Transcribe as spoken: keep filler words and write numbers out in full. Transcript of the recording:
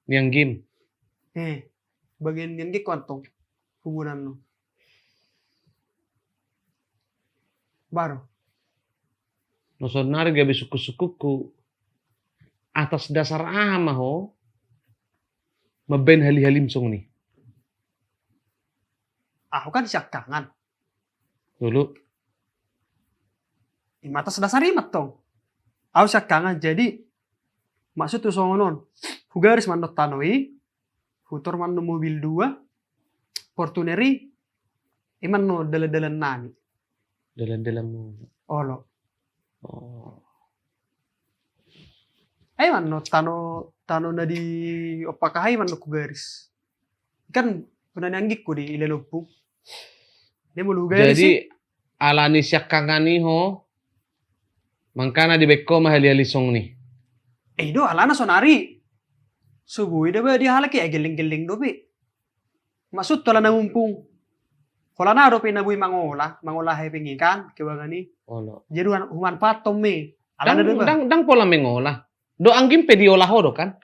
Ni anggim. Eh, bagian ni anggingku antong. Hubungan no. Baru. No saonnari gabe sungkun-sungkunku. Atas dasar aha ma ho mambaen hali-halim songon i? Ahu kan siangkangan. Dulu. Ima atas dasar i ma antong. Ahu siangkangan, jadi maksudhu songon on. Hugaris ma annon tano i, hutor ma annon mobil dua, Fortuner i, ima annon dalan-dalan nami. Dalan-dalanmu. Olo. Oh. Ai ma annon tano, tano na di Ompang Aha i ma annon hugaris. Kan puna ni anggingku di Ilala Ompung. Dia molo hugaris i. Jadi, alani siangkangan i ho, mangkana dibaen ho ma hali-hali songon i. Eh, i do, alana saonnari. So boi do ba di halak i, eh, geleng-geleng dope. Maksudhu alana mumpung. Holan ahu dope na boi mangola, mangola hepeng i kan, keuangan i. Olo. Jadi human-, humanfaathon ma i. Alana do ba. Ndang, ndang pola mangola. Do anggim pe diola ho do kan?